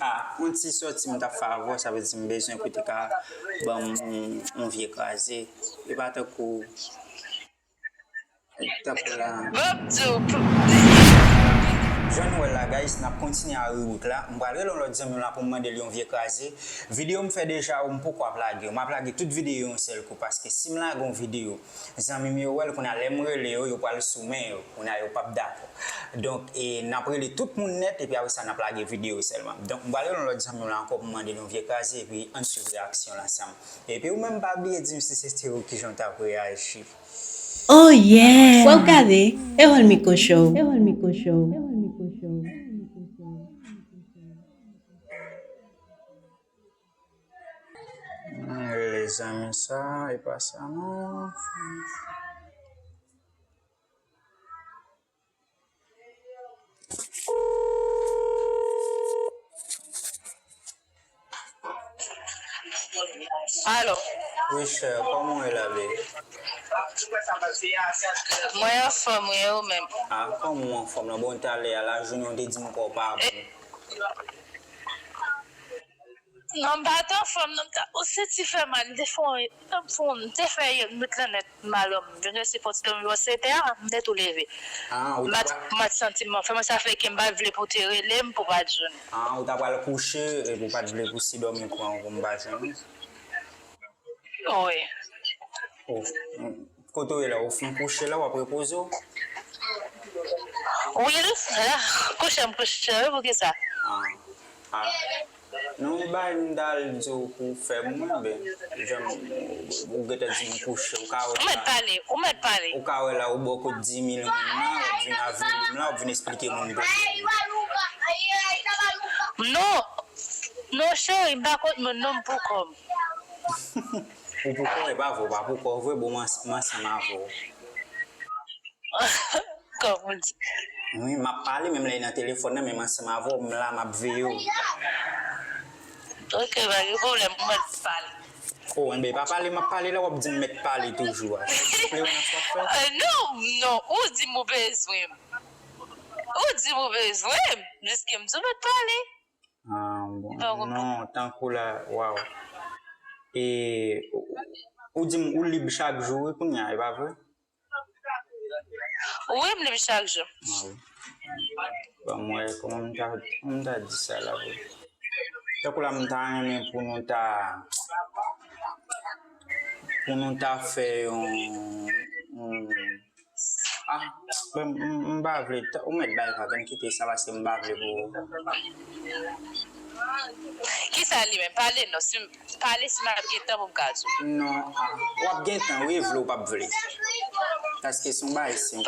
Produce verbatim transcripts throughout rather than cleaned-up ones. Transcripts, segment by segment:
Ah, yon ti sòti m t ap fè avè w, sa vle di m bezwen pou te ka ban m yon, yon vye kraze. E pa tankou, tankou la. Bon, m di w, pou- Jan nou wè la, guys, n ap kontinye a ribrik la. M pral rele yon lòt zanmi m la pou m mande l yon vye kraze. Videyo m fè deja, m poko ap lage yo. M ap lage tout videyo yon sèl kou, paske si m lage yon videyo, zanmi m yo wè l, kounye a lè m rele yo, yo pral sou men yo. Kounye a yo p ap dakò. Donk, e, n ap rele tout moun nèt, epi apre sa, n ap lage videyo sèlman. Donk, m pral rele yon lòt zanmi m la ankò pou m mande l yon vye kraze, epi ann swiv reyaksyon l ansanm. Epi ou menm pa bliye di m si se te ou kijan w t ap reyaji. Oh yeah! Wè w gade, e wòl Miko Show. E wòl Miko Show. Lezanmi, sa, e pa sa non. Alo. Wi, chè, kòman w ye la, baby? Mwen anfòm, wi, e ou menm? Ah, kòman w anfòm la? Bon, talè a, lajounen w te di m kò w pa bon. Non, m pa t anfòm, non, m ta, ou senti fè mal, m te fè yon, m te fè yon, m te fè yon nwit lan nèt. Malò, m vin resi fò ti dòmi bò sèt è a, m te tou leve. Ah, ou ta pral. M pa t santi m anfòm, sa fè ke m pa t vle pou te rele m pou pa t jwenn. Ah, ou ta pral kouche, epi ou pa t vle pou ti dòmi pran w pou m pa jwenn ou? Wi. Oh, mm. Kote w ye la, ou fin kouche la, w ap repoze w? Wi, la, kouche m kouche, wi, poukisa? Ah, ah. Non, yon bagay m t al di w pou w fè m, mwen, ben, jan m, ou gentan di m kouche, ou ka wè la. Ou mèt pale, ou mèt pale. Ou ka wè la, ou bò kot di mil moun nan, w ap vin avili m la, w ap vin esplike moun bò. Non, non, cheri, m pa kot moun, non, m pou kò m. Ou pou kò w, e pa vre, ou pa pou kò w vre, bon, m ans-, m ansanm avè w. Kòman w di? Wi, m ap pale, menm lè e nan telefòn nan, men m ansanm avè w, m la, m ap veye w. Ok, pa gen pwoblèm, ou mèt pale. Oh, enben, pa pale, m ap pale la, w ap di m mèt pale toujou a. Sa vle di w konnen sa w ap fè? Euh, non, non, ou di m ou bezwen m. Ou di m ou bezwen m, jiske m di w mèt pale. Ah, bon. Non, tankou la, waw. E, ou, ou di m ou lib chak jou, wi, kounye a, e pa vre? Wi, m lib chak jou. Ah, wi. Bon, mwen, kòman m ta, kòman m ta di sa la, wi? Tankou la, m ta renmen pou nou ta, pou nou ta fè yon, yon, ah, m, m, m pa vle, ou mèt bay vag, ann kite sa, paske m pa vle pou. Kisa li menm? Pale non, si m, pale si m ap gen tan pou m ka di w. Non, ah, w ap gen tan, wi, vle ou p ap vle. Paske se yon bagay senp.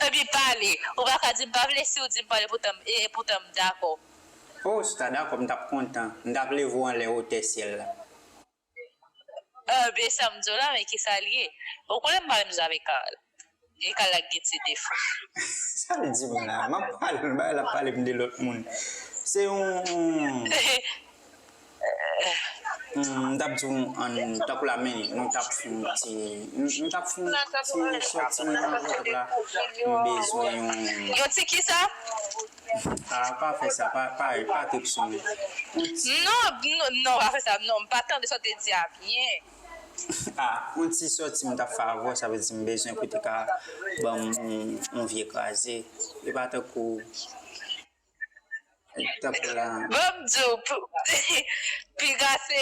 Epi pale, ou pa ka di m pa vle si w di m pale, poutan, e, poutan m dakò. Oh, si w ta dakò, m t ap kontan. M t ap leve w anlè wotè syèl la. Ah, ben sa m di w la, men kisa l ye? Ou konnen m pa menm jan avèk Carl. E Carl la gen ti defo. Sa l di m la? M ap pale, l bay, l ap pale m de lòt moun. Se yon, hmm, m t ap di w, an, tankou la, men, nou t ap fè yon ti, nou, nou t ap fè yon ti sòti, mwen avè w, tankou la, m bezwen yon. Yon ti kisa? Ah, pa fè sa, pa, pa, pa trip sou mwen. Non, non, non, pa fè sa, non, m pa tande sa w te di a byen. Ah, yon ti sòti m t ap fè avè w, sa vle di m bezwen pou te ka ban m yon, yon vye kraze. E pa tankou, tankou la. Ban m di w, pou, piga se,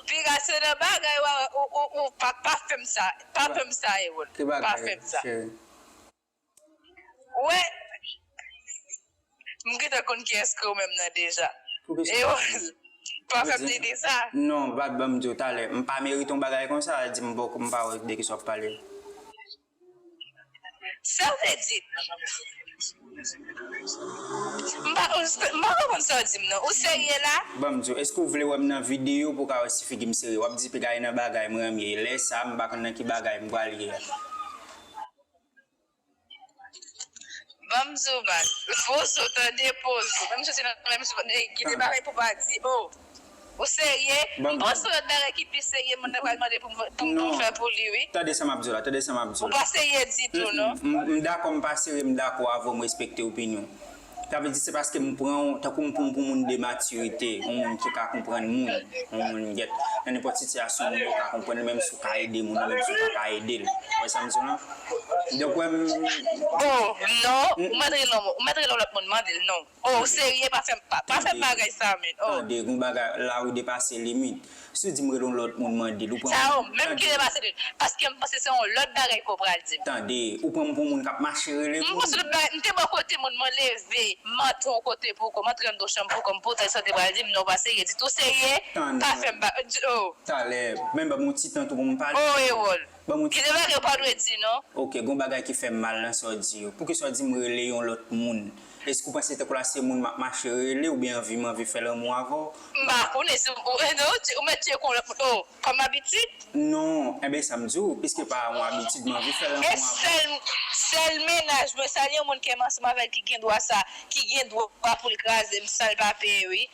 piga se nan bagay, ou, ou, ou, pa, pa fè m sa, pa fè m sa, Erol. Ki bagay? Pa fè m sa. Cheri? Wè, m gentan konn kiyès ke w menm nan deja. Poukisa? E w pa fè m di sa. Non, pa ban m di w talè. M pa merite yon bagay konsa, di m poko, m pa wè de kisa w ap pale. Sa w vle di? M pa, m pa konprann sa w di m nan. Ou serye la? Ban m di w, èske w vle wè m nan videyo pou w ka wè si figi m serye? W ap di piga e nan bagay m renmen ye. Lè sa, m pa konn nan ki bagay m pral ye. Ban m di w, man. Poze w, tande, poze w. Menm si w te nan, menm si w te gen de bagay pou w pa di, oh. Ou serye? M panse yon lòt bagay ki pi serye, moun nan pral mande pou m, pou m, pou m fè pou li, wi. Tande sa m ap di w la, tande sa m ap di w la. Ou pa serye ditou, non. M, m, m dakò, m pa serye, m dakò avè w, m respekte opinyon w. Sa vle di se paske m pran w tankou m pou m pou moun de matirite, yon moun ki ka konprann moun, yon moun gèt nan nenpòt sitiyasyon moun yo ka konprann li, menm si w ka ede moun nan, menm si w pa ka ede l. Ou wè sa m di w lan? Donk, wè m. Oh, non, ou mèt rele yon, ou mèt rele yon lòt moun, mande l non. Oh, ou serye, pa fè m, pa, pa fè m bagay sa, men. Oh. Tande, gon bagay la ou depase limit. Si w di m rele yon lòt moun mande l, ou pran. Sa yo, menm ki depase limit. Paske m panse se yon lòt bagay ke w pral di m. Tande, ou pran m pou moun k ap mache rele moun. M panse lòt bagay, m te bò kote moun, mwen leve, m antre yon kote pou kò, m antre anndan yon chanm pou kò m, poutèt sa w te pral di m, non, w pa serye ditou, serye, pa fè m ba, oh. Talè, men ban m yon ti tan tou pou m pale. Oh, Erol. Ban m yon ti. Gen de bagay ou pa dwe di, non. Ok, gon bagay ki fè m mal nan sa w di yo. Poukisa w di m rele yon lòt moun? Èske w panse tankou la se moun m ap mache rele oubyen anvi m anvi fè lanmou avè w? M pa konnen si w, ou, non, ou di, ou mèt tcheke yon lòt moun. Oh, kòm abitid? Non, enben sa m di w, piske pa yon abitid m anvi fè lanmou avè w. E sèl, sèl mennaj mwen, sa yon moun ke m ansanm avè l ki gen dwa sa, ki gen dwa pou l kraze m san l pa peye, wi.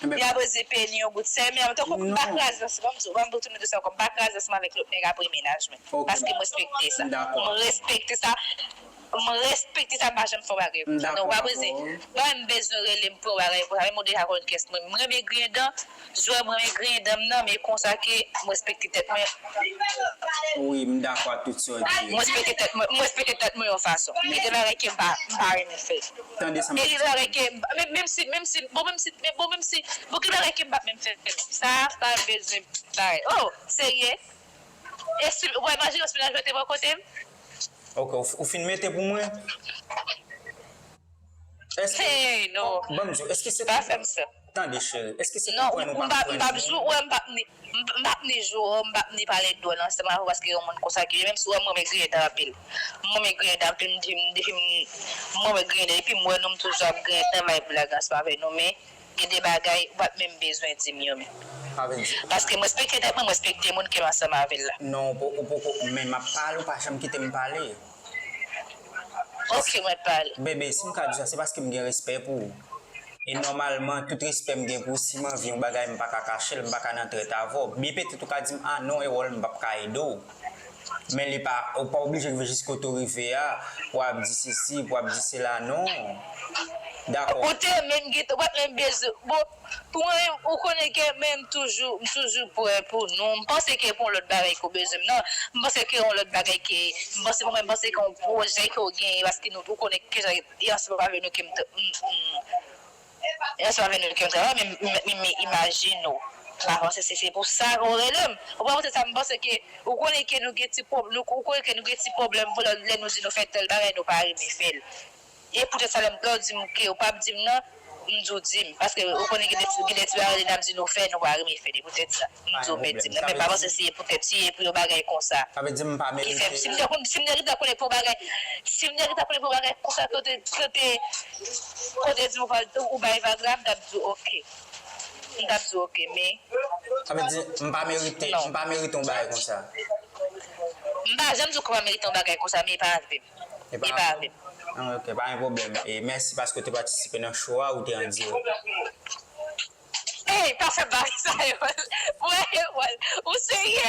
Li ap reze peye li yon goud sèl, men tankou m pa kraze ansanm, ban m di w, ban m retounen de sa ankò, m pa kraze ansanm avèk lòt nèg apre mennaj mwen. Paske m respekte sa. M respekte sa. M respekte sa, m pa janm fè yon bagay konsa. Non, w pa bezwen, w pa menm bezwen rele m pou yon bagay konsa. Menm ou deja konn kiyès mwen. M renmen griyen dan, jwè m renmen griyen dan m nan, men konsa ke m respekte tèt mwen. Wi, m dakò ak tout sa w di yo. M respekte tèt mwen, m respekte tèt mwen yon fason. Gen de bagay ke m pa, m pa renmen fè. Tande sa m ap di. E gen de bagay ke, menm, menm si, menm si, bon, menm si, men bon, menm si, bon, gen bagay ke m p ap menm fè. Sa, pa bezwen bagay. Oh, serye? E si, w imajine si mennaj mwen te bò kote m? Ok, ou, ou fin mete pou mwen? Èske, hey, non. Ban m di w, èske se konprann? Pa fè m sa. Tande, cheri, èske se konprann ou pa konprann mwen? Non, m p ap jou, wè, m p ap ni, m p ap ni jou, m p ap ni pale dwòl ansanm avè w paske yon moun konsa ke, menm si w wè m renmen griyen dan anpil. M renmen griyen dan anpil, m di, m di, m renmen griyen dan, epi m wè nou, m toujou ap griyen dan, m ap blague ansanm avè nou, men gen de bagay, ou pa t menm bezwen di m yo, men. Sa vle di. Paske m respekte tèt mwen, m respekte moun ke m ansanm avè l la. Non, ou po-, ou poko, men m ap pale, ou pa janm kite m pale. Ok, mwen pale. Bebe, si m ka di sa, se paske m gen respè pou ou. E nòmalman, tout respè m gen pou ou, si m anvi yon bagay, m pa ka kache l, m pa ka nan trèt avè w. Byen petèt ou ka di m, "Ah non, Erol, m p ap ka ede w." Men li pa, ou pa oblije rive jis kote w rive a, pou w ap di sesi, pou w ap di sela, non. Dakò. Ou te menm gen, ou pa t menm bezwen, bon, pou mwen menm, ou konnen ke men m toujou, m toujou prè pou nou. M panse ke pou yon lòt bagay ke w bezwen m nan, m panse ke yon lòt bagay ke, m panse, mwen menm, m panse ke yon pwojè ke w genyen, paske nou, ou konnen ke jan, e ansanm avè nou ke m t-, m, m, e ansanm avè nou ke m travay, men, men, men, men imajine w. M pa panse se, se pou sa ke w rele m. Ou pa panse sa, m panse ke, ou konnen ke nou gen ti pwob-, nou, ou konnen ke nou gen ti pwoblèm pou lè, lè nou di nou fè tèl bagay, nou pa renmen fè l. E poutèt sa, lè m, lè w di m ke ou p ap di m nan, m di w di m. Paske ou konnen gen de ti, gen de ti bagay n ap di nou fè, nou pa renmen fè l. E poutèt sa, m di w mèt di m nan. Men pa panse se poutèt, se pou yon bagay konsa. Sa vle di m pa merite. Si m te konn, si m te gentan konnen pou yon bagay, si m te gentan konnen pou yon bagay konsa, kote, kote, kote di m ou, ou bay vag la, m t ap di w ok. M t ap di w ok, men. Sa vle di, m pa merite, m pa merite yon bagay konsa. M pa janm di w ke w pa merite yon bagay konsa, men e pa avè m. E pa avè m. Ah, ok, pa gen pwoblèm. E mèsi paske w te patisipe nan show a, ou te an dirèk. Ey, pa fè bagay sa yo. Wè, wè, ou serye?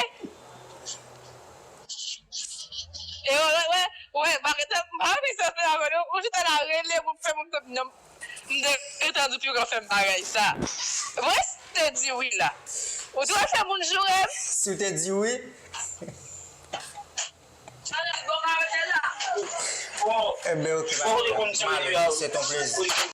E wè, wè, wè, wè, bagay sa, m pa renmen sa, sa, ou chita la rele pou fè moun konn non. M te gentan di w piga fè m bagay sa. Mwen te di wi la. Ou dwe fè moun joure m. Si w te di wi. Enben, ok, pa gen pwoblèm. M ale, se t on plezi.